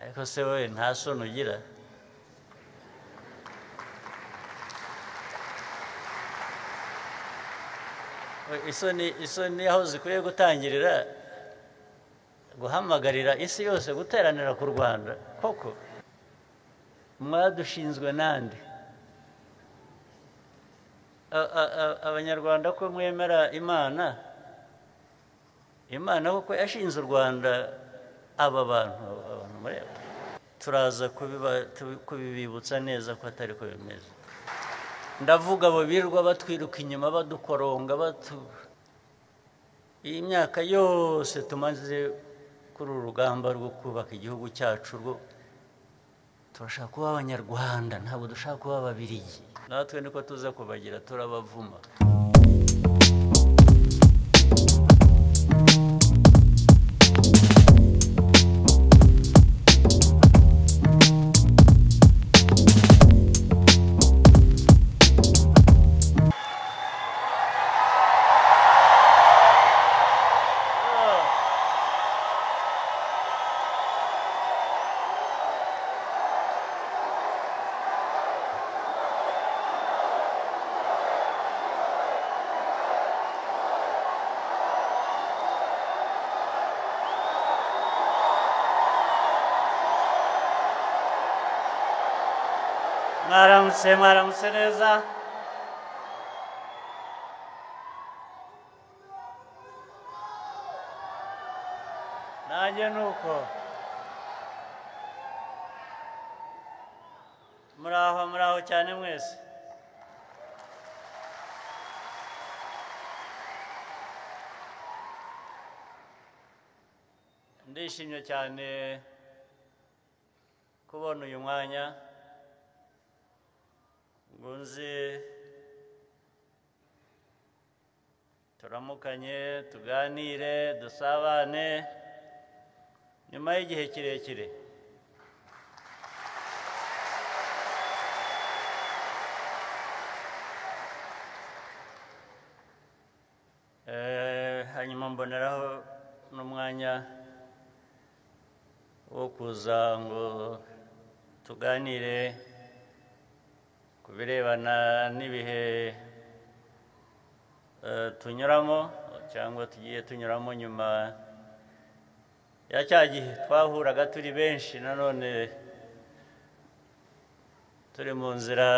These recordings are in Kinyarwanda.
Ariko se wowe nta soni ugira? Isoni aho zikwiye gutangirira guhamagarira isi yose guteranira ku Rwanda koko mwadushinzwe nande? Abanyarwanda ko mwemera Imana, Imana koko yashinze u Rwanda, aba bantu mureba turaza kubibibutsa neza ko atari ko bimeze. Ndavuga abo birirwa batwiruka inyuma badukoronga iyi myaka yose tumaze kuri uru rugamba rwo kubaka igihugu cyacu, rwo turashaka kuba Abanyarwanda, ntabwo dushaka kuba Ababiligi. Natwe niko tuza kubagira, turabavuma. Mwaramutse, mwaramutse neza. Nanjye nuko muraho, muraho cyane mwese. Ndishimye cyane kubona uyu mwanya ngo nze turamukanye, tuganire, dusabane nyuma y'igihe kirekire. Hanyuma mboneraho n'umwanya wo kuza ngo tuganire ku birebana n'ibihe tunyuramo cyangwa tugiye tunyuramo nyuma ya cya gihe twahuraga turi benshi, nanone turi mu nzira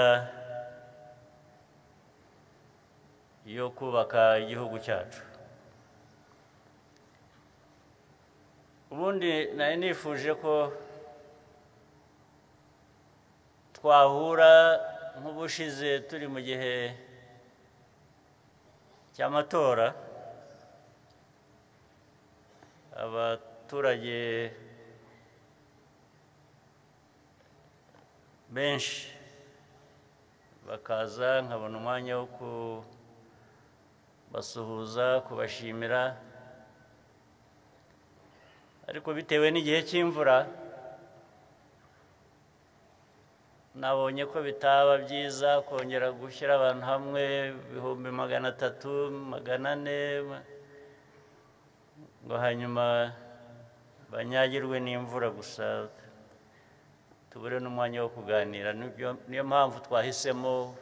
yo kubaka igihugu cyacu. Ubundi nari nifuje ko twahura nk'ubushize turi mu gihe cy'amatora, abaturage benshi bakaza, nkabona umwanya wo kubasuhuza, kubashimira. Ariko bitewe n'igihe cy'imvura nabonye ko bitaba byiza kongera gushyira abantu hamwe 300,000, 400,000 ngo hanyuma banyagirwe n'imvura gusa tubure n'umwanya wo kuganira. Niyo mpamvu twahisemo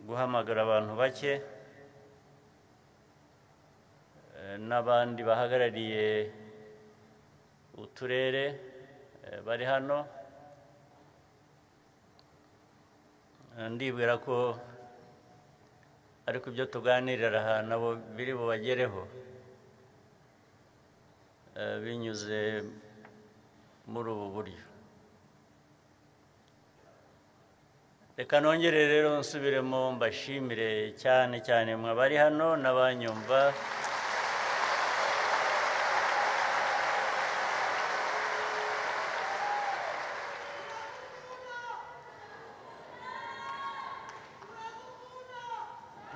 guhamagara abantu bake n'abandi bahagarariye uturere bari hano. Ndibwira ko ariko ibyo tuganirira aha nabo biri bubagereho binyuze muri ubu buryo. Reka nongere rero nsubiremo mbashimire cyane cyane mwe bari hano n'abanyumva.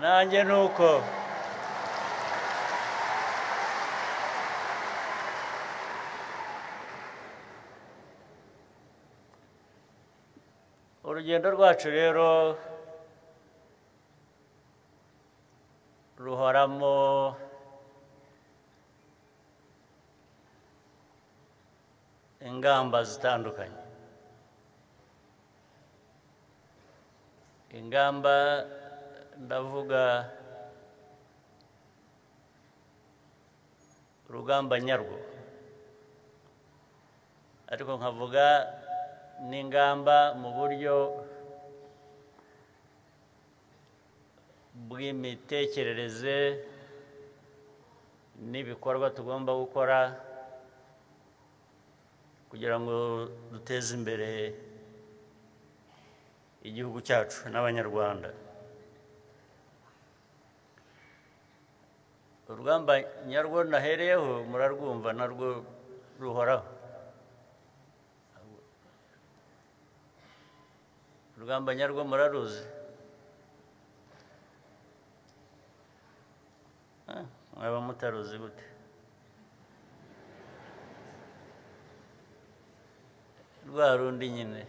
Nanjye nuko urugendo rwacu rero ruhoramo ingamba zitandukanye. Ingamba ndavuga urugamba nyarwo, ariko nkavuga n'ingamba mu buryo bw'imitekerereze n'ibikorwa tugomba gukora kugira ngo duteze imbere igihugu cyacu n'Abanyarwanda. Urugamba nyarwo nahereyeho murarwumva, narwo ruhoraho. Urugamba nyarwo muraruzi, mwaba mutaruzi gute? Rwa rundi nyine.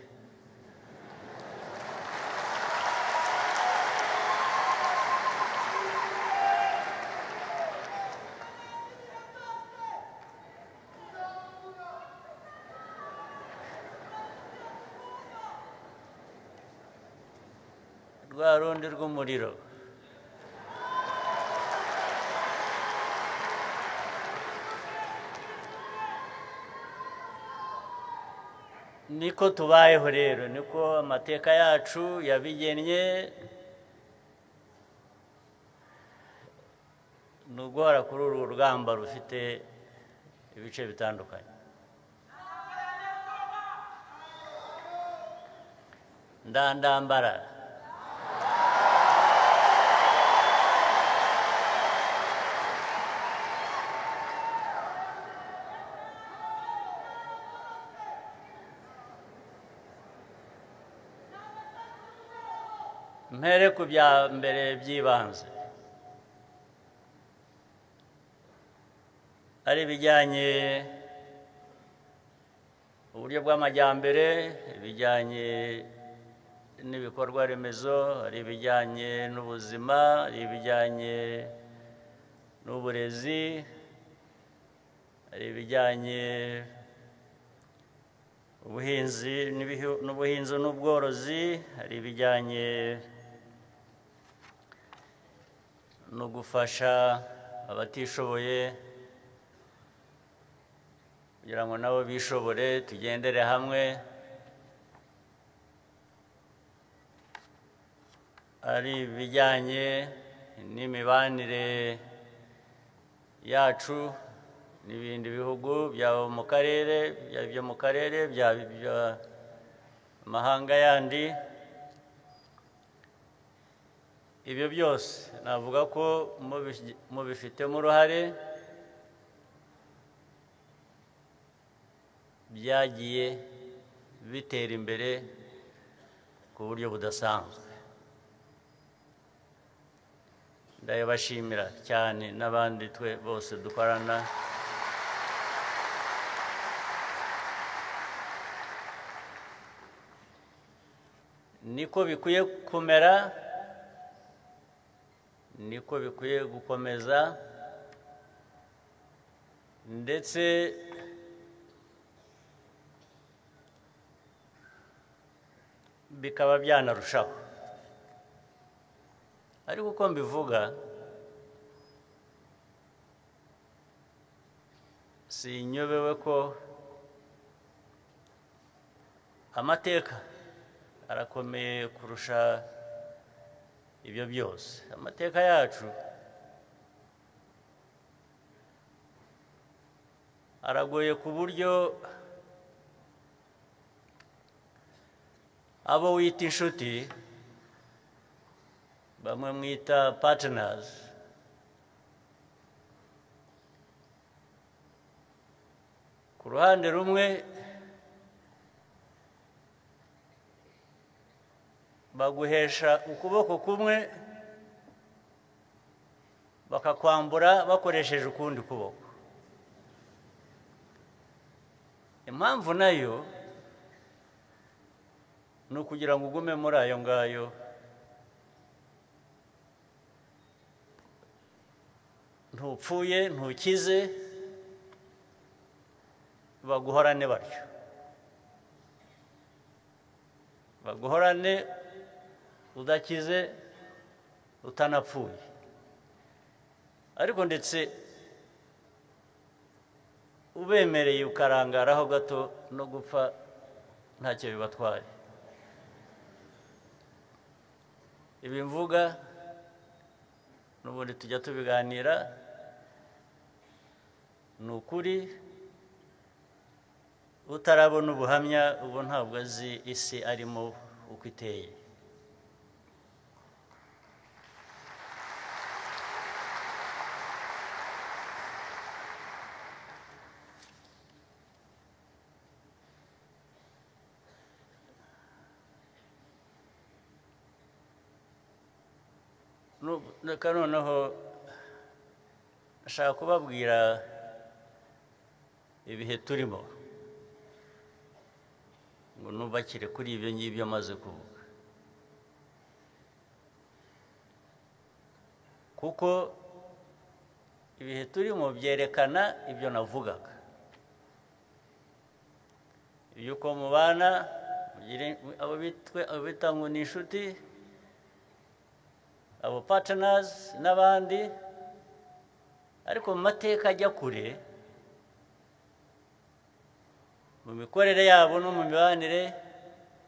Rwa rundi rw'umuriro. Niko tubayeho rero, niko amateka yacu yabigennye, ni uguhora kuri uru rugamba rufite ibice bitandukanye. Ndandambara mpere ku bya mbere by'ibanze, ari ibijyanye uburyo bw'amajyambere, ibijyanye n'ibikorwa remezo, ari ibijyanye n'ubuzima, ari ibijyanye n'uburezi, ari ibijyanye ubuhinzi n'ubuhinzi n'ubworozi, ari ibijyanye no gufasha abatishoboye kugira ngo nabo bishobore, tugendere hamwe, ari ibijyanye n'imibanire yacu n'ibindi bihugu byaba mu karere, byaba ibyo mu karere, byaba iby'amahanga yandi. Ibyo byose navuga ko mubifitemo uruhare, byagiye bitera imbere ku buryo budasanzwe. Ndabashimira cyane n'abandi twe bose dukorana. Niko bikwiye kumera, niko bikwiye gukomeza, ndetse bikaba byanarushaho. Ariko uko mbivuga, sinyobewe ko amateka arakomeye kurusha ibyo byose. Amateka yacu aragoye ku buryo abo wita inshuti, bamwe mwita partners, ku ruhande rumwe baguhesha ukuboko kumwe bakakwambura bakoresheje ukundi kuboko. Impamvu nayo ni ukugira ngo ugume muri ayo ngayo, ntupfuye ntukize, Baguhorane batyo, baguhorane udakize, utanapfuye. Ariko ndetse ubemereye ukarangaraho gato no gupfa ntacyo bibatwaye. Ibi mvuga n'ubundi tujya tubiganira, ni ukuri. Utarabona ubuhamya ubu ntabwo azi isi arimo uko iteye. Reka noneho nshaka kubabwira ibihe turimo, ngo nubakire kuri ibyo ngibyo maze kuvuga, kuko ibihe turimo byerekana ibyo navugaga. Yuko mubana abo bita ngo ni inshuti, abo partners n'abandi, ariko mu mateka ajya kure, mu mikorere yabo no mu mibanire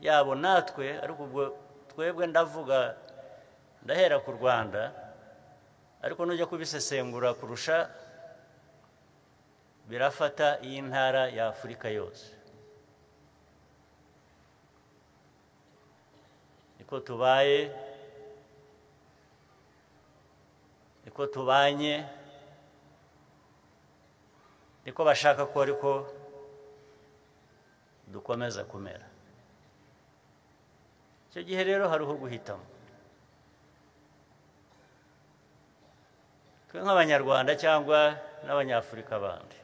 yabo natwe, ariko ubwo twebwe ndavuga ndahera ku Rwanda, ariko nujya kubisesengura kurusha birafata iyi ntara ya Afurika yose. Niko tubaye, niko tubanye, niko bashaka ko ariko dukomeza kumera. Icyo gihe rero hariho guhitamo. Twe nk'Abanyarwanda cyangwa n'Abanyafurika bandi,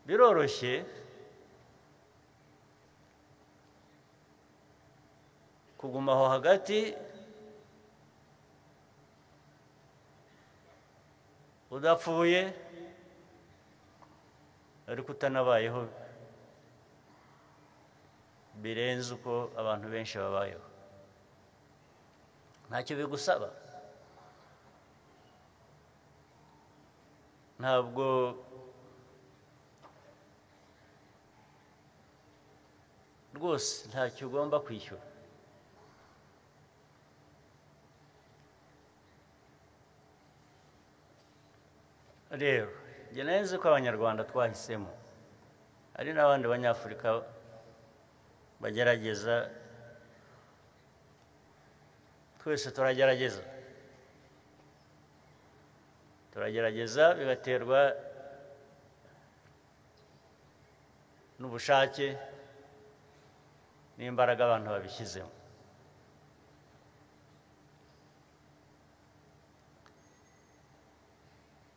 biroroshye kuguma aho hagati udapfuye ariko utanabayeho birenze uko abantu benshi babayeho. Ntacyo bigusaba, ntabwo rwose ntacyo ugomba kwishyura. Rero njye nzi ko Abanyarwanda twahisemo, hari n'abandi Banyafurika bagerageza, twese turagerageza, bigaterwa n'ubushake n'imbaraga abantu babishyizemo.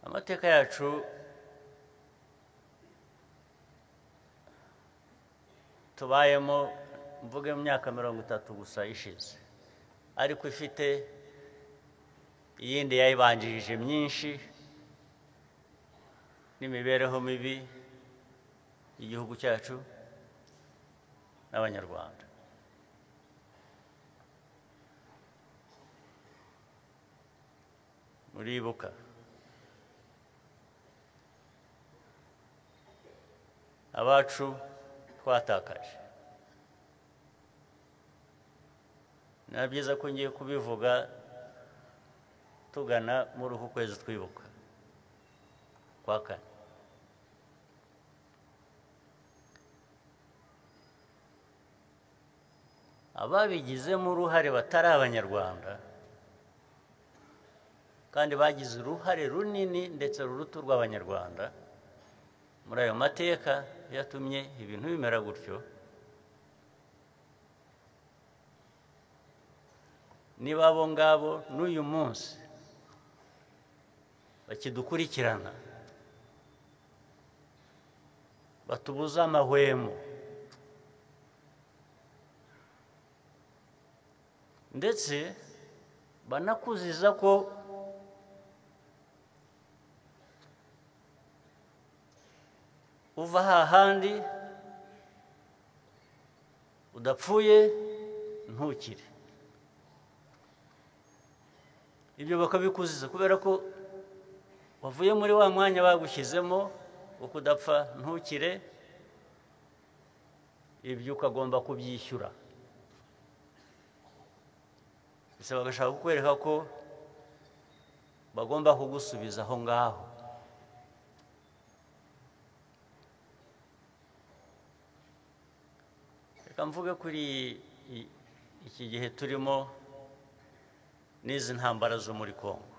Amateka yacu tubayemo, mvuge mu myaka 30 gusa ishize, ariko ifite iyindi yayibanjirije myinshi n'imibereho mibi y'igihugu cyacu n'Abanyarwanda. Muribuka abacu twatakaje. Ni byiza ko ngiye kubivuga tugana muri uku kwezi twibuka kwa kane. Ababigizemo uruhare batari Abanyarwanda kandi bagize uruhare runini ndetse ruruta urw'Abanyarwanda muri ayo mateka yatumye ibintu bimera gutyo, niba abo ngabo n'uyu munsi bakidukurikirana, batubuza amahwemo, ndetse banakuziza ko Uva hahandi udapfuye ntukire. Ibyo bakabikuziza kubera ko wavuye muri wa mwanya bagushyizemo wo kudapfa ntukire, ibyo ukagomba kubyishyura. Ese bagashaka kukwereka ko bagomba kugusubiza aho ngaho. Reka mvuge kuri iki gihe turimo n'izi ntambara zo muri Kongo.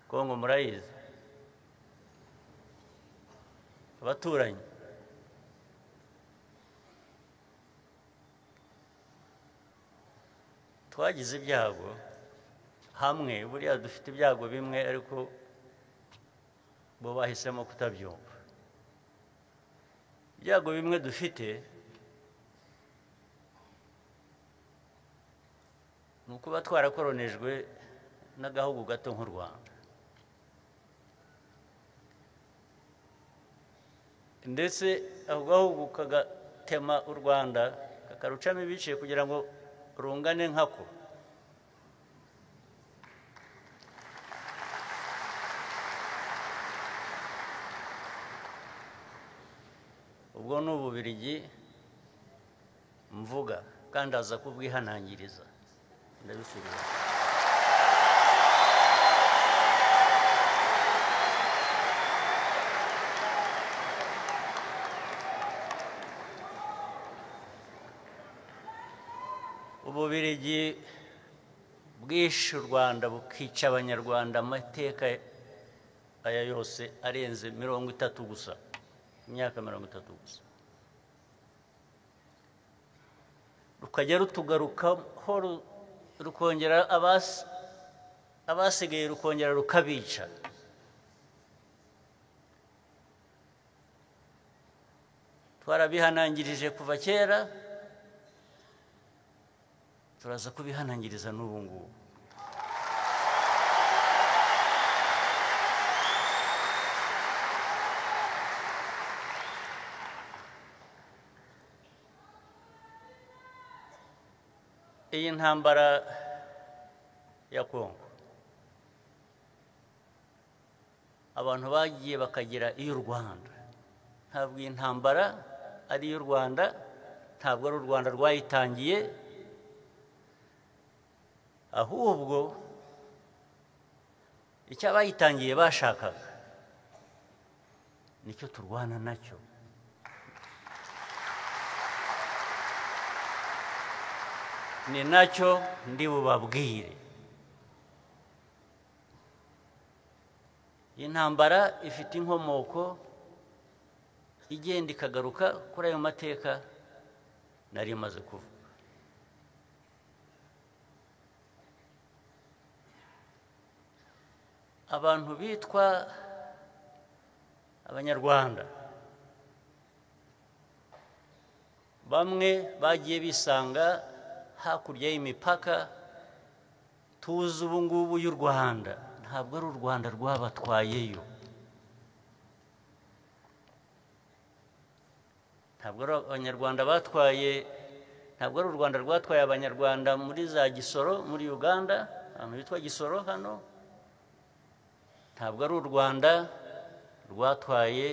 Kongo murayizi, abaturanyi. Twagize ibyago hamwe, buriya dufite ibyago bimwe ariko bo bahisemo kutabyumva. Ibyago bimwe dufite ni ukuba twarakoronejwe n'agahugu gato nk'u Rwanda, ndetse ako gahugu kagatema u Rwanda kakarucamo ibice kugira ngo rungane nkako. Ubwo ni Ububiligi mvuga, kandi aza kubwihanangiriza, ndabisubiza. Ububiligi bwishe u Rwanda bukica Abanyarwanda amateka aya yose arenze 30 gusa, imyaka 30 gusa, rukajya rutugarukaho, rukongera abasigaye rukongera rukabica. Twarabihanangirije kuva kera, turaza kubihanangiriza n'ubu ngubu. Iyi ntambara ya Kongo abantu bagiye bakagira iy'u Rwanda. Ntabwo iyi ntambara ari iy'u Rwanda, ntabwo ari u Rwanda rwayitangiye, ahubwo icyo abayitangiye bashakaga nicyo turwana nacyo. Ni nacyo ndi bubabwire. Intambara ifite inkomoko igenda ikagaruka kuri ayo mateka nari maze kuvuga. Abantu bitwa Abanyarwanda bamwe bagiye bisanga hakurya y'imipaka tuzi ubu ngubu y'u Rwanda. Ntabwo ari u Rwanda rwabatwayeyo, ntabwo ari Abanyarwanda batwaye, ntabwo ari u Rwanda rwatwaye Abanyarwanda muri za Gisoro muri Uganda, ahantu bitwa Gisoro hano. Ntabwo ari u Rwanda rwatwaye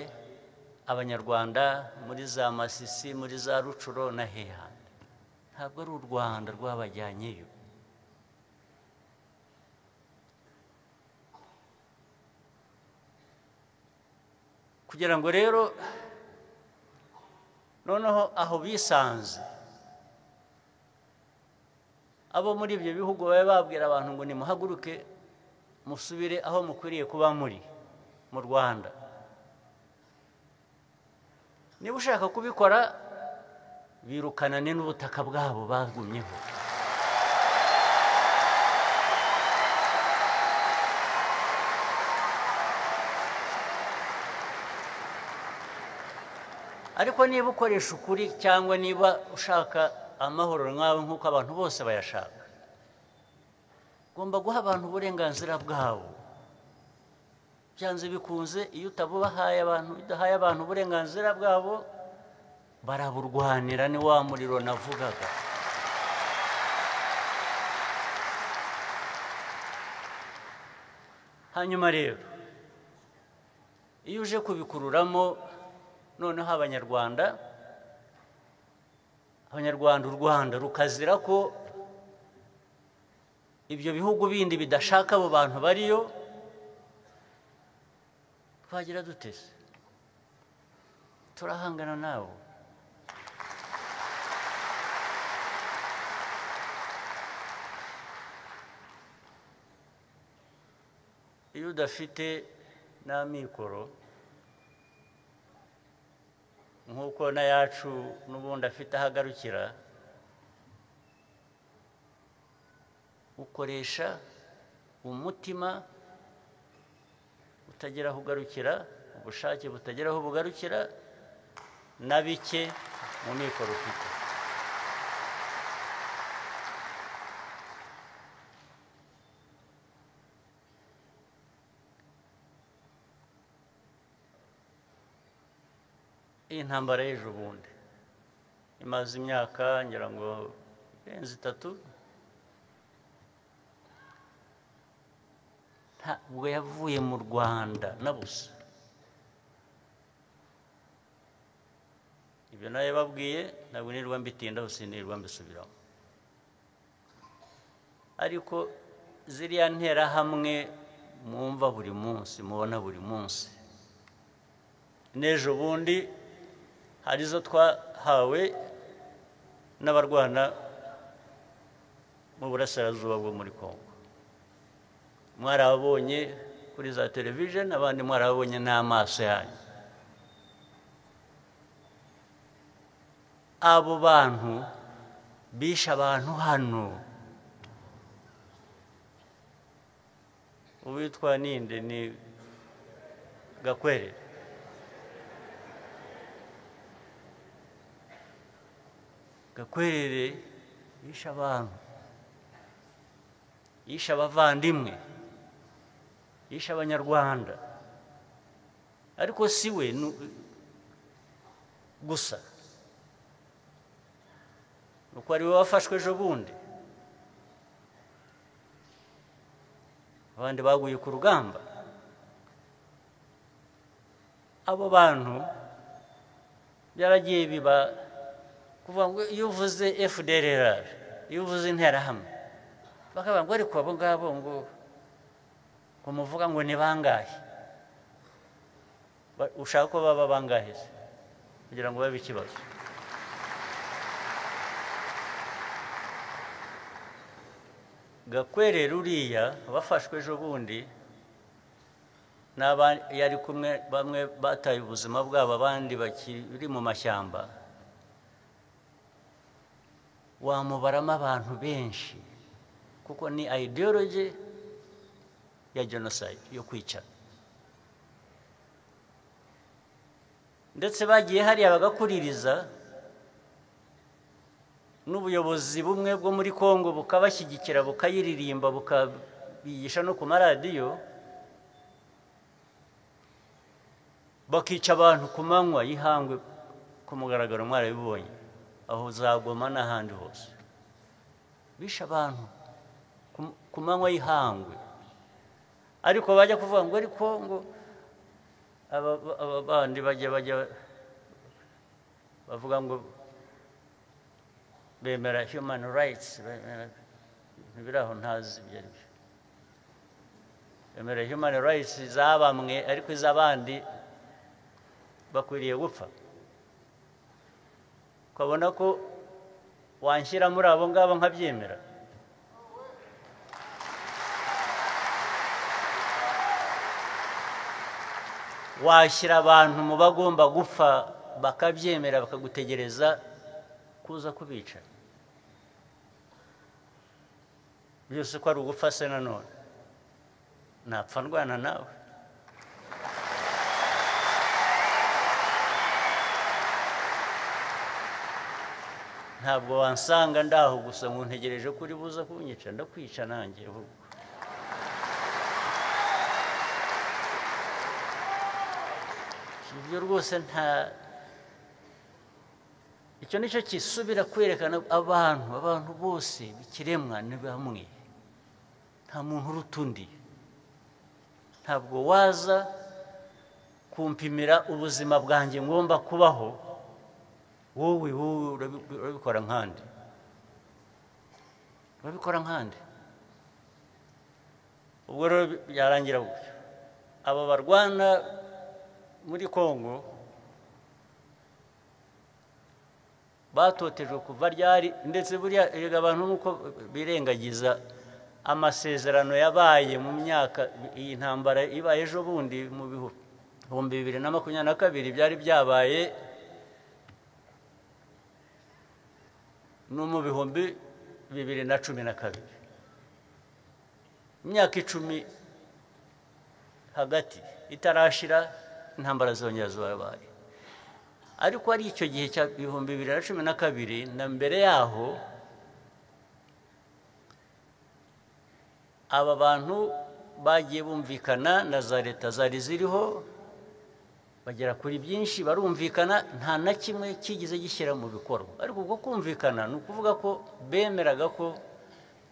Abanyarwanda muri za Masisi, muri za Rucuro na heha. Ntabwo ari u Rwanda rwabajyanyeyo. Kugira ngo rero noneho aho bisanze abo muri ibyo bihugu babe babwira abantu ngo nimuhaguruke musubire aho mukwiriye kuba muri mu Rwanda. Niba ushaka kubikora, birukanane n'ubutaka bwabo bagumyeho. Ariko niba ukoresha ukuri, cyangwa niba ushaka amahoro nkawe nk'uko abantu bose bayashaka, ugomba guha abantu uburenganzira bwabo. Byanze bikunze iyo utabubahaye abantu, udahaye abantu uburenganzira bwabo, baraburwanira. Ni wa muriro navugaga. Hanyuma rero iyo uje kubikururamo noneho Abanyarwanda, u Rwanda rukazira ko ibyo bihugu bindi bidashaka abo bantu bariyo, twagira dutese? Turahangana nabo. Iyo udafite n'amikoro nk'uko n'ayacu n'ubundi afite aho agarukira, ukoresha umutima utagira aho ugarukira, ubushake butagira aho bugarukira, na bike mu mikoro ufite. Iyi ntambara y'ejo bundi imaze imyaka ngira ngo irenze 3, ntabwo yavuye mu Rwanda na busa. Ibyo nayo babwiye ntabwo nirwa mbitindaho, sinirwa mbisubiramo. Ariko ziriya nterahamwe mwumva buri munsi, mubona buri munsi, n'ejo bundi hari izo twahawe n'abarwana mu burasirazuba bwo muri Kongo. Mwarabonye kuri za television, abandi mwarabonye n'amaso yanyu. Abo bantu bishe abantu hano. Uwitwa ninde? Ni Gakwerere. Gakwerere yishe abantu, yishe abavandimwe, yishe Abanyarwanda. Ariko si we gusa, nuko ari we wafashwe ejo bundi, abandi baguye ku rugamba. Abo bantu byaragiye biba kuvuga ngo iyo uvuze FDLR, iyo uvuze interahamwe, bakavuga ngo ariko abo ngabo ngo muvuga ngo ni bangahe? Ushaka ko baba bangahe se kugira ngo babe ikibazo? Gakwerere uriya bafashwe ejo bundi n'aba yari kumwe, bamwe bataye ubuzima bwabo, abandi bakiri mu mashyamba, wamubaramo abantu benshi, kuko ni ideology ya genocide, yo kwica. Ndetse bagiye hariya bagakuririza, n'ubuyobozi bumwe bwo muri Kongo bukabashyigikira, bukayiririmba, bukabigisha no ku maradiyo, bakica abantu ku manywa y'ihangwe ku mugaragaro. Mwarabibonye aho za Goma n'ahandi hose, bishe abantu ku manywa y'ihangwe. Ariko bajya kuvuga ngo ariko ngo aba bandi bajya bavuga ngo bemera human rights, biraho ntazi ibyo ari byo. Bemera human rights za bamwe, ariko iz'abandi bakwiriye gupfa. Ukabona ko wanshyira muri abo ngabo nkabyemera. Washyira abantu mu bagomba gupfa bakabyemera, bakagutegereza kuza kubica. Byose ko ari ugupfa se nanone, napfa ndwana nawe. Ntabwo wansanga ndaho gusa ngo ntegereje ko uri buza kunyica, ndakwica nanjye ahubwo. Ibyo rwose nta icyo nicyo kisubira kwerekana abantu bose bikiremwa ni bamwe, nta muntu uruta undi. Ntabwo waza kumpimira ubuzima bwanjye ngomba kubaho, wowe urabikora nkande, urabikora nkande. Ubwo rero byarangira gutyo. Aba barwana muri Kongo batotejwe kuva ryari, ndetse buriya erega abantu nuko birengagiza amasezerano yabaye mu myaka iyi ntambara ibaye ejo bundi mu 2022 byari byabaye no mu 2012, imyaka 10 hagati itarashira intambara zongera zabaye. Ariko ari icyo gihe cya 2012 na mbere yaho, aba bantu bagiye bumvikana na za leta zari ziriho, bagera kuri byinshi barumvikana, nta na kimwe kigize gishyira mu bikorwa. Ariko ubwo kumvikana ni ukuvuga ko bemeraga ko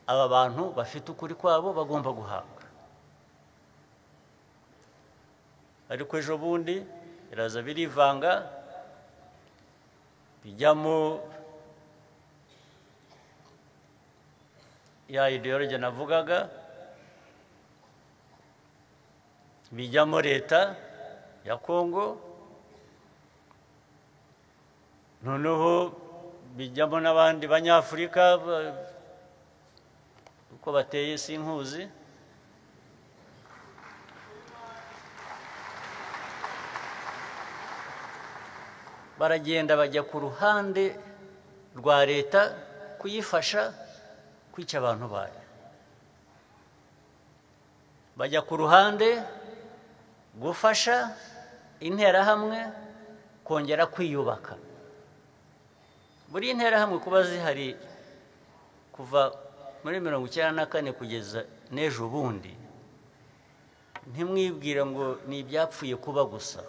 aba bantu bafite ukuri kwabo bagomba guhabwa. Ariko ejo bundi biraza birivanga, bijyamo ya ideology navugaga, bijyamo leta ya Kongo, noneho bijyamo n'abandi banyafurika uko bateye sinkuzi. Baragenda bajya ku ruhande rwa leta kuyifasha kwica abantu bayo, bajya ku ruhande gufasha interahamwe kongera kwiyubaka. Buri interahamwe kuba zihari kuva muri 1994 kugeza n'ejo bundi, ntimwibwire ngo ni ibyapfuye kuba gusa.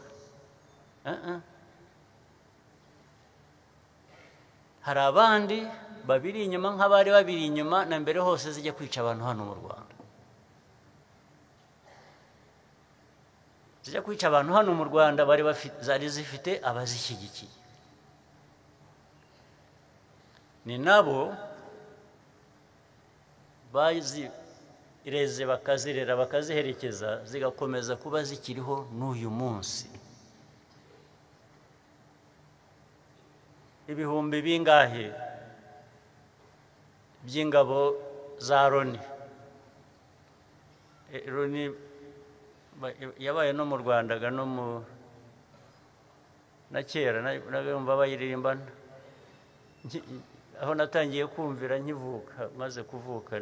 Hari abandi babiri inyuma nk'abari babiri inyuma na mbere hose zijya kwica abantu hano mu Rwanda. Zijya kwica abantu hano mu Rwanda bari bafite, zari zifite abazishyigikiye. Ni nabo bazireze bakazirera bakaziherekeza zigakomeza kuba zikiriho n'uyu munsi. Ibihumbi bingahe by'ingabo za Loni. Loni yabaye no mu Rwanda no mu na kera nabumva bayiririmbana, aho natangiye kumvira nkivuka, maze kuvuka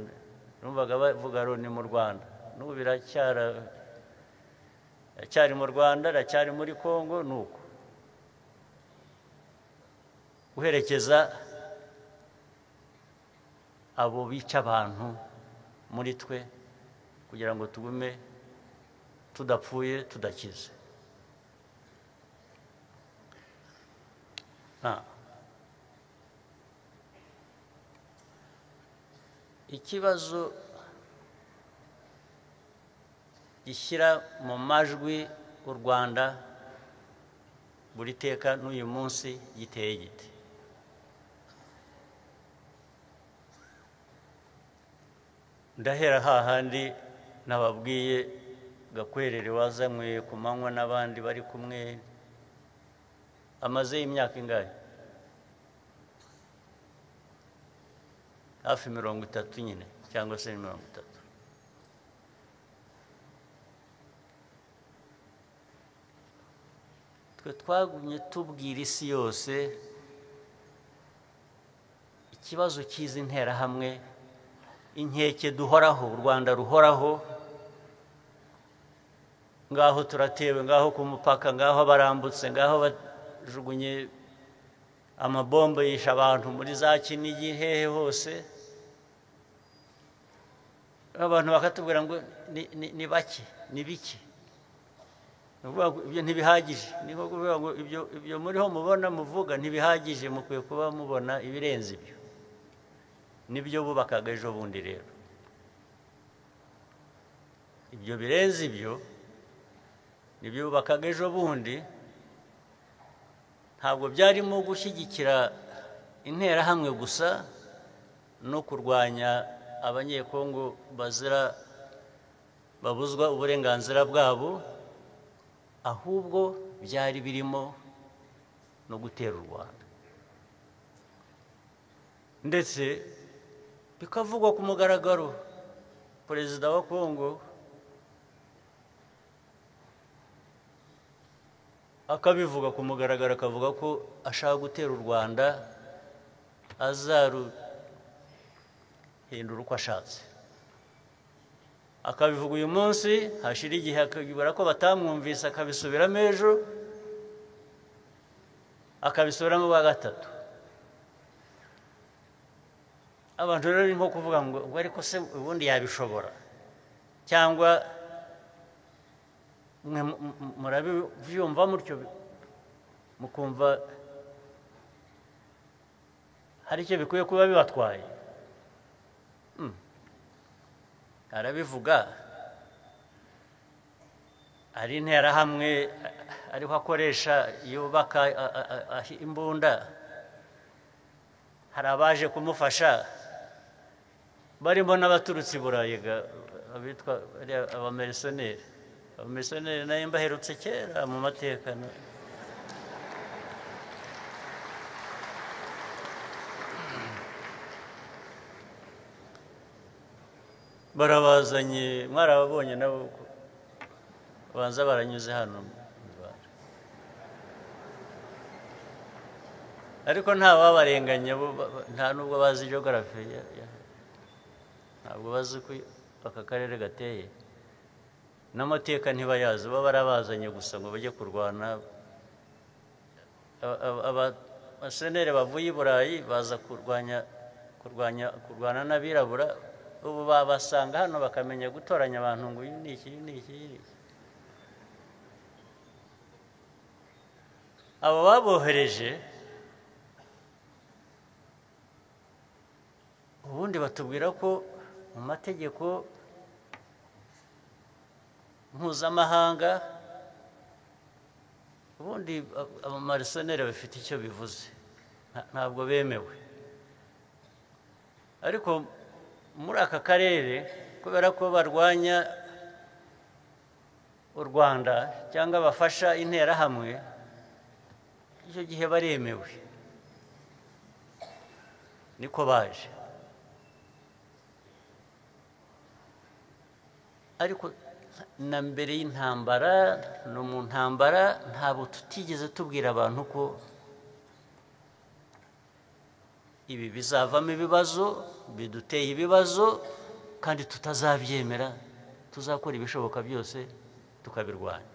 numvaga bavuga Loni mu Rwanda. N'ubu biracyari mu Rwanda, racyari muri Kongo. Nuko guherekeza abo bica abantu muri twe kugira ngo tugume tudapfuye tudakize. Ikibazo gishyira mu majwi u Rwanda buri teka n'uyu munsi giteye gite? Ndahera hahandi nababwiye Gakwerere wazanywe ku manywa n'abandi bari kumwe, amaze imyaka ingahe? Hafi 30 nyine cyangwa se 30. Twe twagumye tubwira isi yose ikibazo cy'izi nterahamwe, inkeke duhoraho, u Rwanda ruhoraho, ngaho turatewe, ngaho ku mupaka, ngaho barambutse, ngaho bajugunye amabombe yisha abantu muri za Kinigi hehe hose. Abantu bakatubwira ngo ni bake, ni bike. Ibyo ntibihagije, ni nko kuvuga ngo ibyo muriho mubona muvuga ntibihagije, mukwiye kuba mubona ibirenze ibyo. Nibyo bubakaga ejo bundi rero. Ibyo birenze ibyo nibyo bubakaga ejo bundi, ntabwo byarimo gushyigikira interahamwe gusa no kurwanya abanyekongo bazira babuzwa uburenganzira bwabo, ahubwo byari birimo no gutera u Rwanda. Ndetse bikavugwa ku mugaragaro, Perezida wa Kongo akabivuga ku mugaragaro, akavuga ko ashaka gutera u Rwanda, azaruhindura uko ashatse. Akabivuga uyu munsi, hashira igihe akabibara ko batamwumvise, akabisubiramo ejo, akabisubiramo bwa gatatu. Abantu rero ni nko kuvuga ngo ariko se ubundi yabishobora, cyangwa murabyumva mutyo mukumva hari icyo bikwiye kuba bibatwaye. Arabivuga ari interahamwe ariho akoresha yubaka imbunda, hari abaje kumufasha barimo n'abaturutse i Burayi abitwa abamerisoneri. Abamerisoneri nayo mbaherutse kera mu mateka. Barabazanye, mwarababonye nabo banza baranyuze hano mu Rwanda, ariko nta babarenganya, nta nubwo bazi geography, ntabwo bazi ko aka karere gateye, n'amateka ntibayazi, baba barabazanye gusa ngo bajye kurwana. Abasenere bavuye i Burayi baza kurwana n'abirabura, ubu babasanga hano bakamenya gutoranya abantu ngo uyu ni iki, uyu ni iki, uyu ni iki. Abo babohereje ubundi batubwira ko mu mategeko mpuzamahanga ubundi abamarisoneri bafite icyo bivuze, ntabwo bemewe. Ariko muri aka karere kubera ko barwanya u Rwanda cyangwa bafasha interahamwe, icyo gihe baremewe, niko baje. Ariko na mbere y'intambara no mu ntambara ntabwo tutigeze tubwira abantu ko ibi bizavamo ibibazo, biduteye ibibazo, kandi tutazabyemera, tuzakora ibishoboka byose tukabirwanya.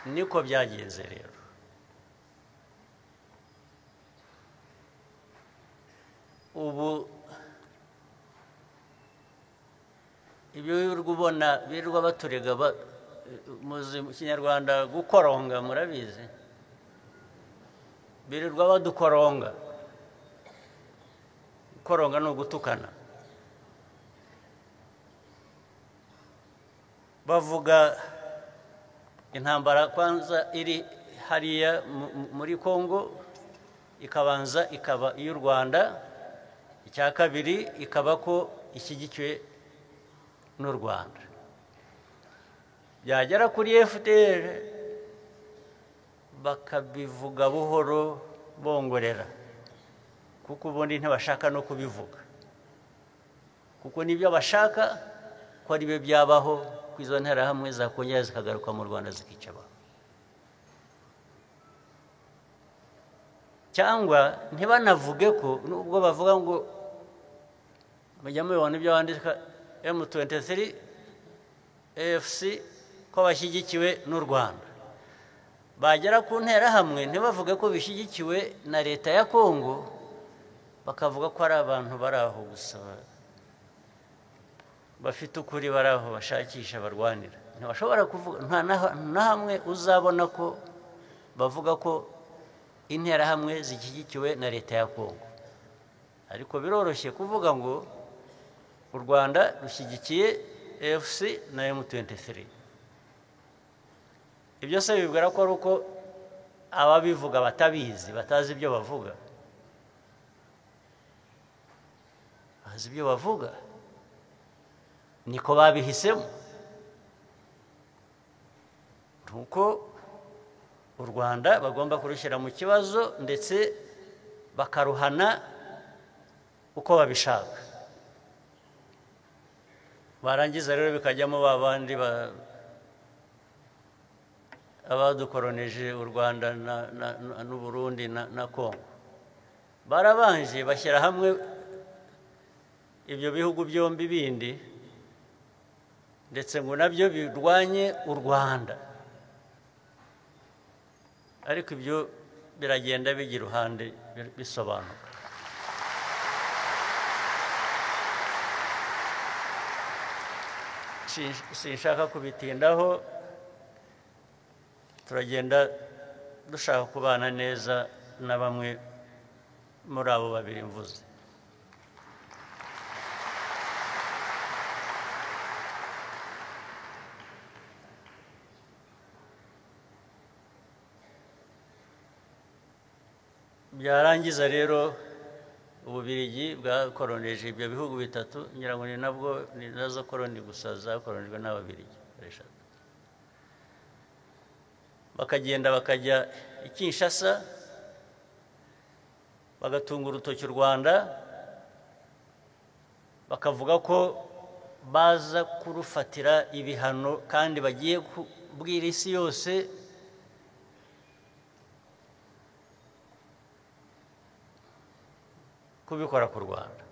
Niko byagenze rero. Ubu ibyo wirirwa ubona birirwa baturega, muzi mu Kinyarwanda gukoronga, murabizi, birirwa badukoronga. Gukoronga ni ugutukana. Bavuga intambara kwanza iri hariya muri Kongo, ikabanza ikaba iy'u Rwanda, icya kabiri ikaba ko ishyigikiwe n'u Rwanda. Byagera kuri FDR bakabivuga buhoro bongorera, kuko ubundi ntibashaka no kubivuga, kuko nibyo bashaka ko ari byo byabaho, ko izo nterahamwe zakongera zikagaruka mu Rwanda zikica abantu. Cyangwa ntibanavuge ko nubwo bavuga ngo mujya mubibona ibyo bandika M23 AFC ko bashyigikiwe n'u Rwanda, bagera ku nterahamwe ntibavuge ko bishyigikiwe na leta ya Kongo, bakavuga ko ari abantu bari aho gusa. Bafite ukuri bari aho bashakisha barwanira. Ntibashobora kuvuga, nta na hamwe uzabona ko bavuga ko interahamwe zishyigikiwe na leta ya Kongo. Ariko biroroshye kuvuga ngo u Rwanda rushyigikiye AFC na M23. Ibyo se bibwira ko ari uko ababivuga batabizi, batazi ibyo bavuga. Bazi ibyo bavuga, niko babihisemo. Nuko u Rwanda bagomba kurushyira mu kibazo ndetse bakaruhana uko babishaka. Barangiza rero bikajyamo babandi abadukoroneje u Rwanda n'u Burundi na Kongo. Barabanje bashyira hamwe ibyo bihugu byombi bindi, ndetse ngo nabyo birwanye u Rwanda. Ariko ibyo biragenda bijya iruhande bisobanuka. Sinshaka kubitindaho, turagenda dushaka kubana neza na bamwe muri abo babiri mvuze. Byarangiza rero Ububirigi bwakoroneje ibyo bihugu bitatu, ngira ngo ni nabwo ni nazo koroni gusa zakoronijwe n'Ababirigi eshatu. Bakagenda bakajya i Kinshasa bagatunga urutoki u Rwanda, bakavuga ko baza kurufatira ibihano kandi bagiye kubwira isi yose kubikora ku Rwanda.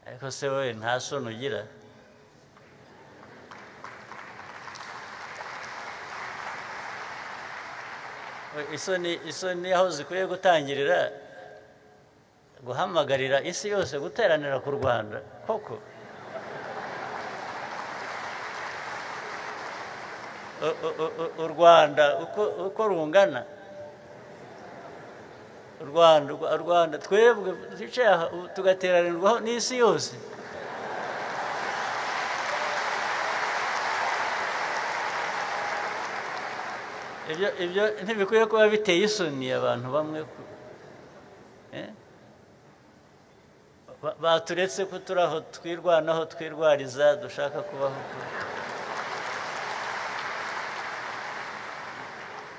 Ariko se wowe nta soni ugira? Isoni aho zikwiye gutangirira guhamagarira isi yose guteranira ku Rwanda koko. U Rwanda uko rungana, u Rwanda twebwe twicaye aha tugateranirwaho n'isi yose. Ibyo ntibikwiye kuba biteye isoni abantu bamwe baturetse ko turi aho twirwanaho twirwariza dushaka kubaho,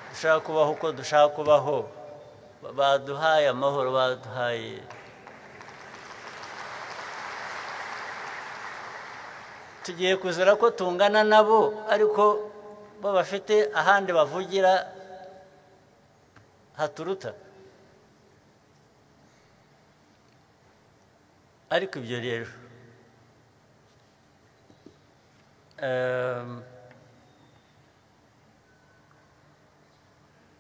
dushaka kubaho uko dushaka kubaho. Baduhaye amahoro, baduhaye tugiye kuzira ko tungana nabo, ariko bo bafite ahandi bavugira haturuta. Ariko ibyo rero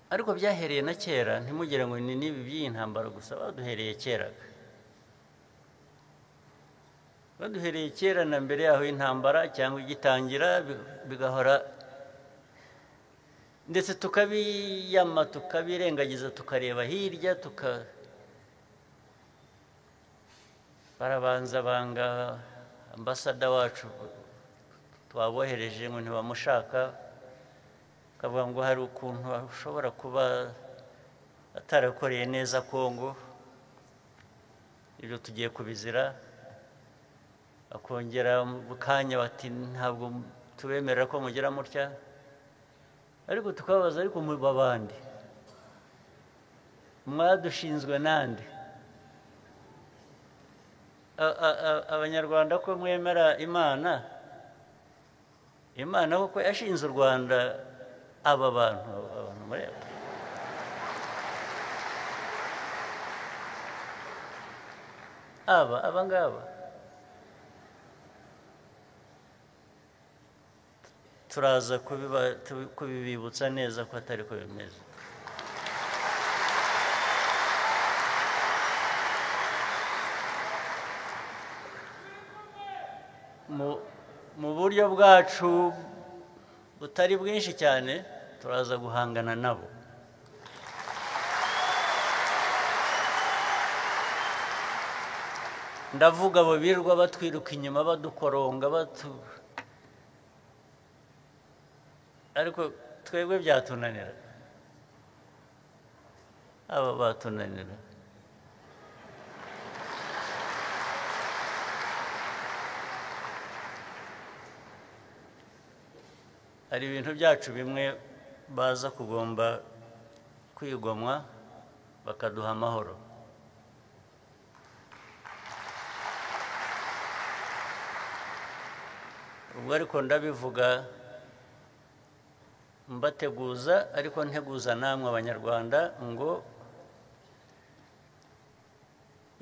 ariko byahereye na kera, ntimugire ngo ni n'ibi by'iyi ntambara gusa, baduhereye kera. Baduhereye kera na mbere yaho intambara cyangwa igitangira, bigahora ndetse tukabiyama, tukabirengagiza, tukareba hirya, barabanza banga ambasada wacu twabohereje ngo ntibamushaka, kavuga ngo hari ukuntu ashobora kuba atarakoreye neza Kongo, ibyo tugiye kubizira. Akongera bukanya bati ntabwo tubemerera ko mugera mutya, ariko tukababaza, ariko mu babandi mwadushinzwe nande? Abanyarwanda ko mwemera Imana, Imana koko yashinze u Rwanda aba bantu, abantu mureba aba ngaba turaza kubibibutsa neza ko atari ko bimeze. Mu buryo bwacu butari bwinshi cyane turaza guhangana nabo. Ndavuga abo birirwa batwiruka inyuma badukoronga ariko twebwe byatunanira, aba batunanira. Hari ibintu byacu bimwe baza kugomba kwigomwa bakaduha amahoro. Ubwo ariko ndabivuga mbateguza, ariko nteguza namwe Abanyarwanda ngo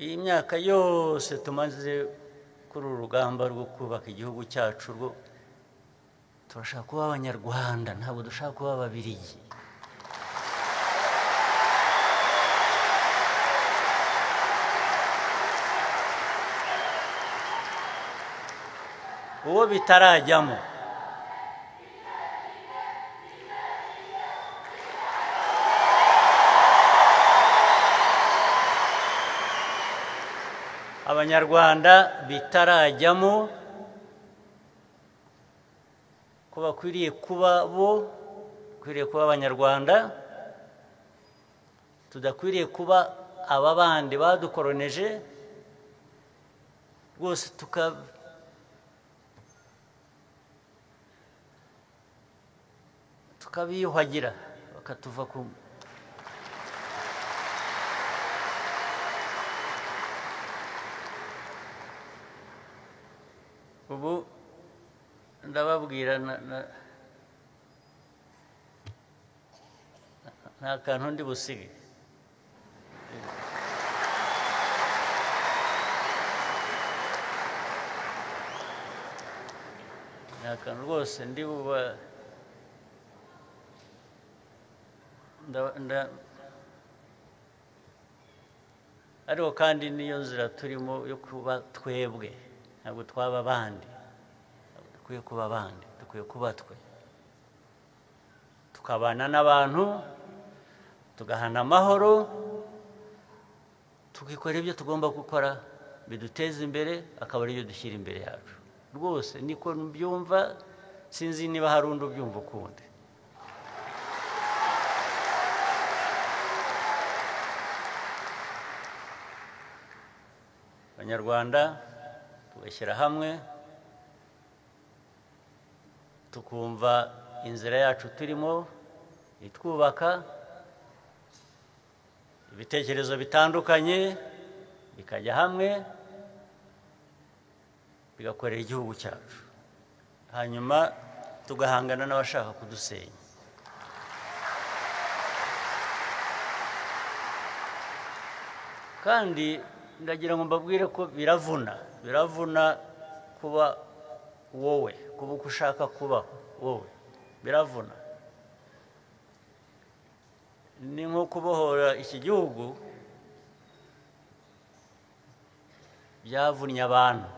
iyi myaka yose tumaze kuri uru rugamba rwo kubaka igihugu cyacu, rwo turashaka kuba Abanyarwanda, ntabwo dushaka kuba Ababiligi. Uwo bitarajyamo Abanyarwanda bitarajyamo ko bakwiriye kuba bo, bakwiriye kuba Abanyarwanda, tudakwiriye kuba aba bandi badukoroneje rwose tukabiyuhagira bakatuva ku. Ubu ndababwira nta kantu ndi busige. Nta kantu rwose ndi buba ariko kandi niyo nzira turimo yo kuba twebwe, ntabwo twaba abandi, dukwiye kuba abandi, dukwiye kuba twe, tukabana n'abantu, tugahana amahoro, tukikora ibyo tugomba gukora biduteza imbere, akaba aribyo dushyira imbere yacu. Rwose niko mbyumva, sinzi niba hari undi ubyumva ukundi. Abanyarwanda tugashyira hamwe, tukumva inzira yacu turimo itwubaka, ibitekerezo bitandukanye bikajya hamwe bigakorera igihugu cyacu, hanyuma tugahangana n'abashaka kudusenya. Kandi ndagira ngo mbabwire ko biravuna, biravuna kuba wowe, kuba uko ushaka kuba wowe, biravuna. Ni nko kubohora iki gihugu byavunnye abantu,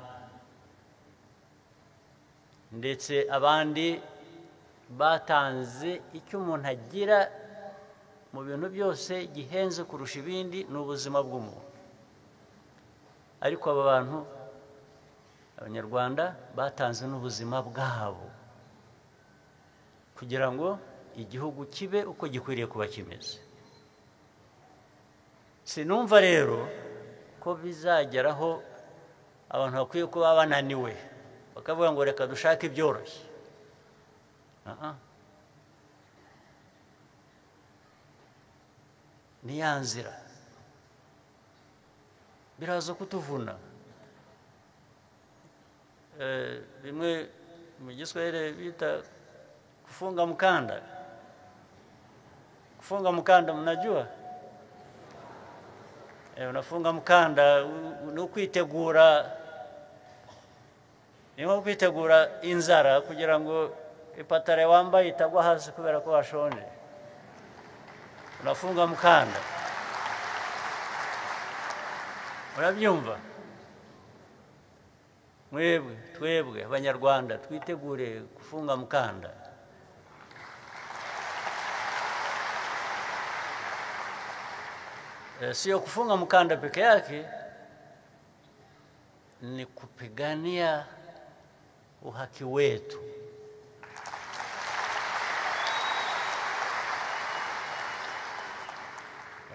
ndetse abandi batanze icyo umuntu agira mu bintu byose gihenze kurusha ibindi, ni ubuzima bw'umuntu. Ariko aba bantu Abanyarwanda batanze n'ubuzima bwabo kugira ngo igihugu kibe uko gikwiriye kuba kimeze. Sinumva rero ko bizageraho abantu bakwiye kuba bananiwe bakavuga ngo reka dushake ibyoroshye. Ni ya nzira biraza kutuvuna. Bimwe mu Giswahili bita kufunga mkanda. Kufunga mkanda mnajua? Unafunga mkanda ni kwitegura, ni nko kwitegura inzara kugira ngo ipatare wambaye itagwa hasi kubera ko washonje. Unafunga mkanda. Urabyumva? Mwebwe twebwe Abanyarwanda twitegure kufunga mukanda. Sio kufunga mkanda peke yake, ni kupigania uhaki wetu.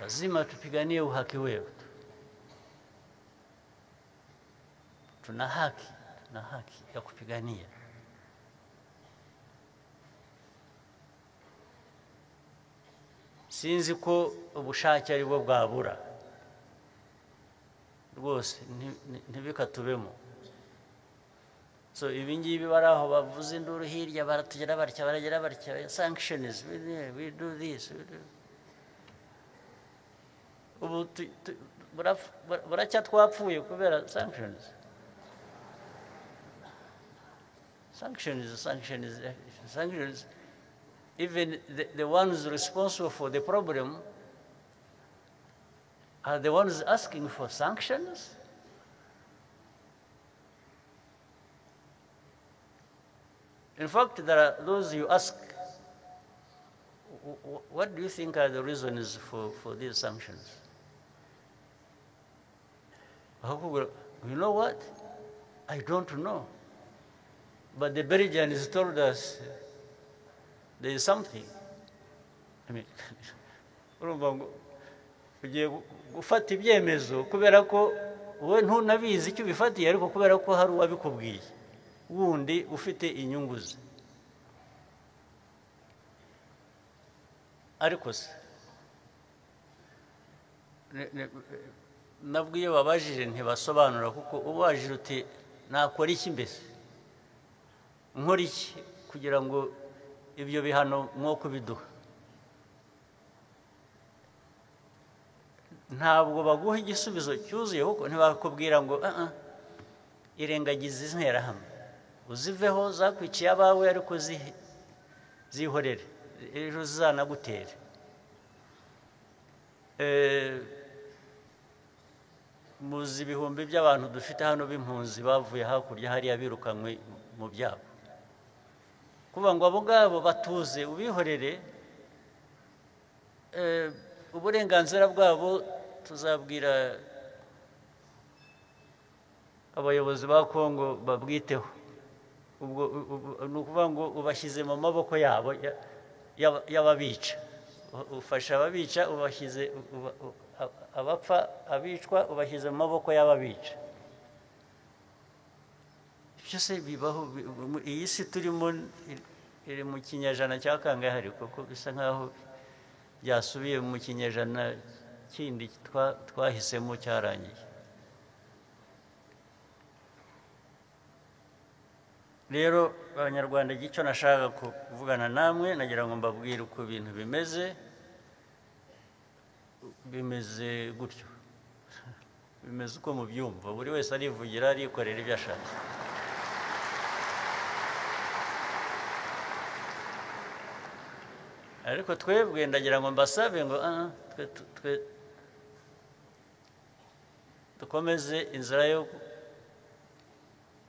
Lazima tupiganie uhaki wetu. Tuna haki ya kupigania. Sinzi ko ubushake ari bwo bwabura rwose, ntibikatubemo. So ibi ngibi bari aho bavuze induru hirya, baratugera batya, baragera batya, sanctions, we do this. Ubu buracya twapfuye kubera sanctions. Sanctions, sanctions, sanctions. Even the ones responsible for the problem are the ones asking for sanctions? In fact, there are those you ask, what do you think are the reasons for these sanctions? You know what? I don't know. But the Belgians told us there is something. I mean, urumva ngo ugiye gufata ibyemezo kubera ko wowe ntunabizi icyo ubifatiye, ariko kubera ko hari uwabikubwiye wundi ufite inyungu ze. Ariko se nabwo iyo babajije ntibasobanura, kuko ubajije uti nakora iki mbese, nkora iki kugira ngo ibyo bihano mwo kubiduha, ntabwo baguha igisubizo cyuzuye, kuko ntibakubwira ngo irengagize interahamwe uziveho zakwiciye abawe, ariko zihorere ejo zizanagutere. Muzi ibihumbi by'abantu dufite hano b'impunzi bavuye hakurya hariya birukanywe mu byabo, kuvuga ngo abo ngabo batuze ubihorere, uburenganzira bwabo tuzabwira abayobozi ba Kongo babwiteho. Ubwo ni ukuvuga ngo ubashyize mu maboko yabo y'ababica, ufasha ababica, ubashyize abapfa abicwa ubashyize mu maboko y'ababica. Byose bibaho. Iyi si turimo iri mu kinyejana cya kangahe, kuko bisa nkaho byasubiye mu kinyejana kindi twahisemo cyarangiye. Rero Abanyarwanda, icyo nashaka kuvugana namwe, nagira ngo mbabwire uko ibintu bimeze. Bimeze gutyo, bimeze uko mubyumva, buri wese arivugira arikorera ibyo ashaka. Ariko twebwe ndagira ngo mbasabe ngo twe dukomeze inzira yo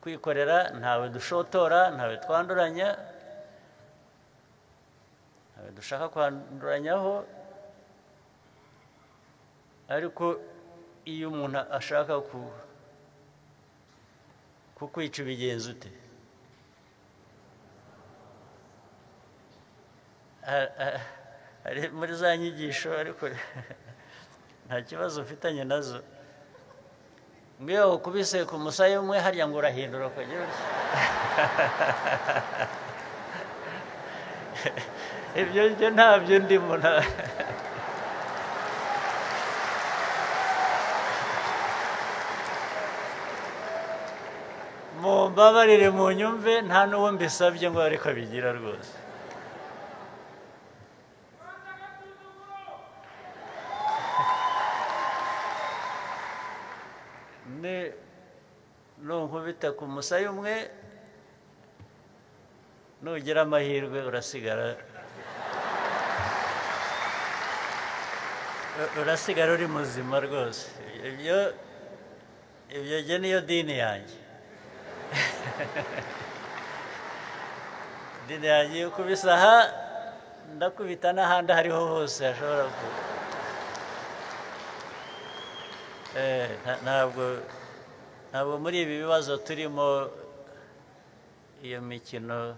kwikorera, ntawe dushotora, ntawe twanduranya, ntawe dushaka kwanduranyaho. Ariko iyo umuntu ashaka kukwica ubigenza ute? Muri za nyigisho, ariko nta kibazo mfitanye nazo, ngiyo ukubise ku musaya umwe harya ngo urahindura ukagira utya. Ibyo byo ntabyo ndimo. Mumbabarire munyumve, nta n'uwo mbisabye ngo ariko abigira rwose. Nunkubita ku musaya umwe, nugira amahirwe urasigara uri muzima rwose. Ibyo niyo dini yanjye. Idini yanjye iyo ukubise aha ndakubita n'ahandi aho ariho hose hashobora kuba. Ntabwo muri ibi bibazo turimo iyo mikino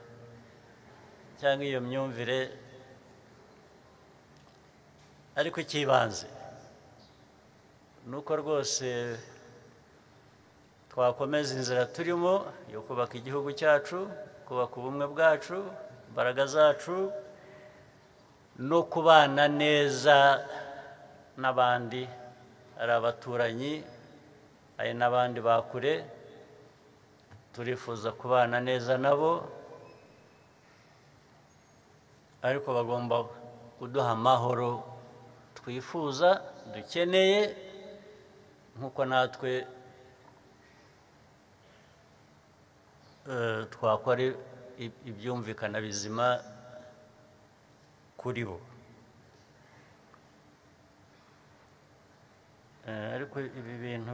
cyangwa iyo myumvire, ariko icy'ibanze ni uko rwose twakomeza inzira turimo yo kubaka igihugu cyacu, kubaka ubumwe bwacu, imbaraga zacu, no kubana neza n'abandi, ari abaturanyi, ari n'abandi ba kure, turifuza kubana neza nabo, ariko bagomba kuduha amahoro twifuza, dukeneye, nk'uko natwe twakora ibyumvikana bizima kuri bo. Ariko ibi bintu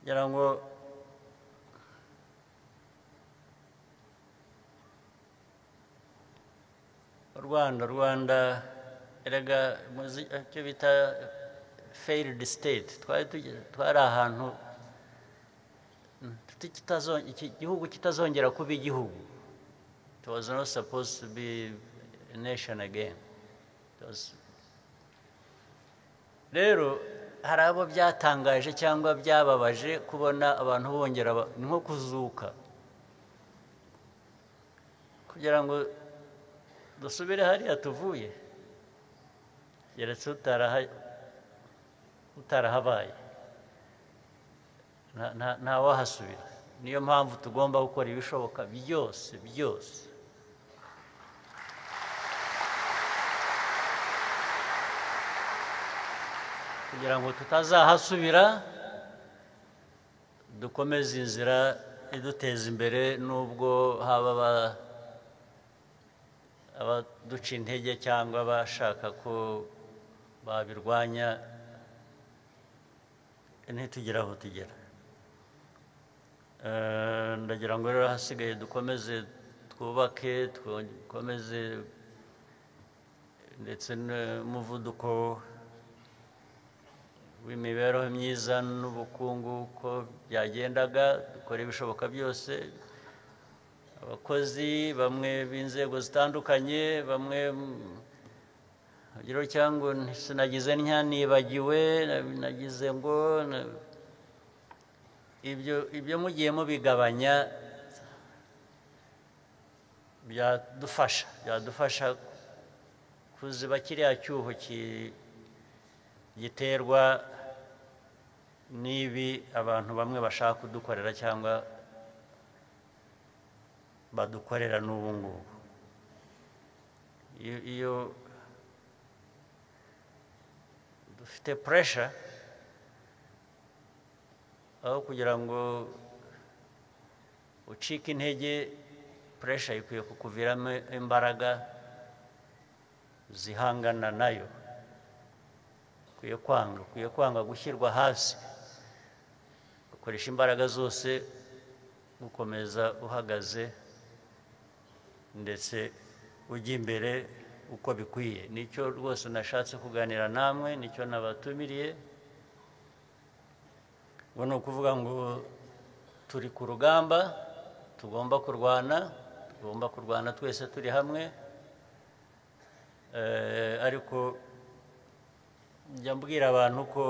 ngira ngo Rwanda erega muzi icyo bita failed state, twari ahantu iki gihugu kitazongera kuba igihugu. It was not supposed to be a nation again. Rero hari abo byatangaje cyangwa byababaje kubona abantu bongera nko kuzuka, kugira ngo dusubire hariya tuvuye, keretse utarahabaye ntawahasubira. Niyo mpamvu tugomba gukora ibishoboka byose byose kugira ngo tutazahasubira, dukomeze inzira iduteza imbere, nubwo haba abaduca intege cyangwa abashaka ko babirwanya, ntitugere aho tugera. Ndagira ngo rero hasigaye dukomeze twubake, dukomeze ndetse n'umuvuduko w'imibereho myiza n'ubukungu uko byagendaga, dukora ibishoboka byose. Abakozi bamwe b'inzego zitandukanye, bamwe cyangwa sinagize ntya nibagiwe, nagize ngo ibyo mugiye mubigabanya byadufasha kuziba kiriya cyuho giterwa n'ibi abantu bamwe bashaka kudukorera cyangwa badukorera n'ubu ngubu. Iyo dufite pressure, aho kugira ngo ucike intege, pressure ikwiye kukuviramo imbaraga zihangana nayo. Ukwiye kwanga gushyirwa hasi, ukoresha imbaraga zose gukomeza uhagaze ndetse ujya imbere uko bikwiye. Nicyo rwose nashatse kuganira namwe, nicyo nabatumiriye. Ngo ni ukuvuga ngo turi ku rugamba, tugomba kurwana twese turi hamwe, ariko njya mbwira abantu ko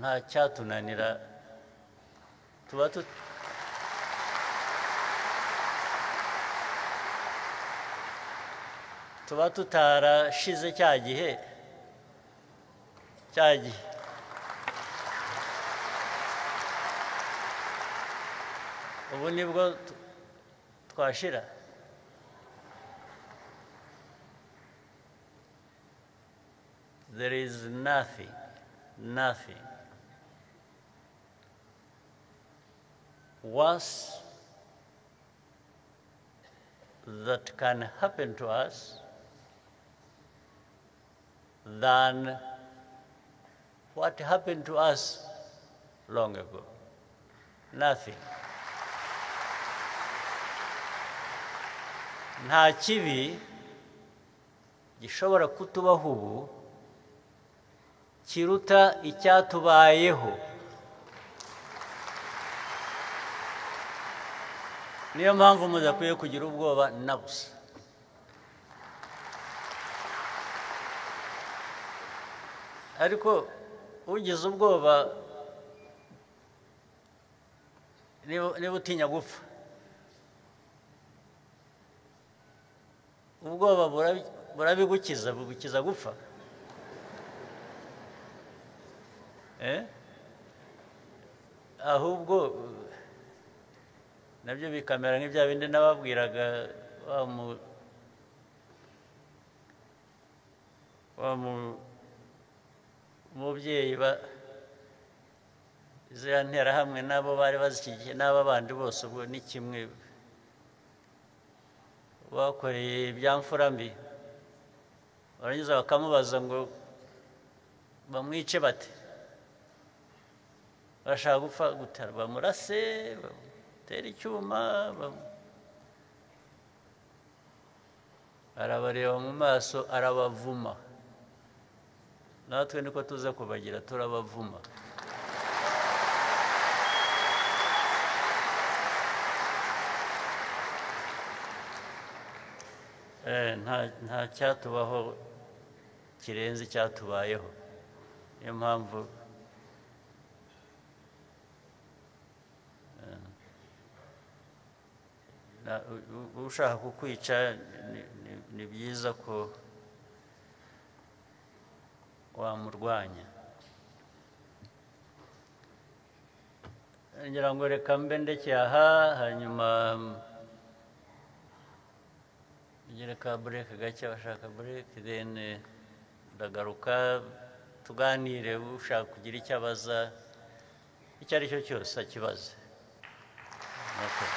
nta cyatunanira, tuba tutarashize cya gihe. Ubu nibwo twashira. There is nothing worse that can happen to us than what happened to us long ago. Nothing. Nta kibi gishobora kutubaho ubu kiruta icyatubayeho. Niyo mpamvu mudakwiye kugira ubwoba na busa. Ariko ugize ubwoba niba utinya gupfa, ubwoba burabigukiza, bugukiza gupfa. Ahubwo nabyo bikamera nk'ibya bindi nababwiraga wa mubyeyi ziriya nterahamwe n'abo bari bazishyigikiye n'aba bandi bose, ubwo ni kimwe bakoreye ibyamfura mbi, barangiza bakamubaza ngo bamwice bate, bashaka gupfa gutara, bamurase, bamutere icyuma, arabareba mu maso arabavuma. Natwe niko tuza kubagira, turabavuma. Nta cyatubaho kirenze icyatubayeho. Niyo mpamvu ushaka kukwica ni byiza ko wamurwanya. Ngira ngo reka mbe ndekeye aha, hanyuma ngire ka break gake, abashaka break, then ndagaruka tuganire, ushaka kugira icyo abaza icyo ari cyo cyose akibaze. Okay.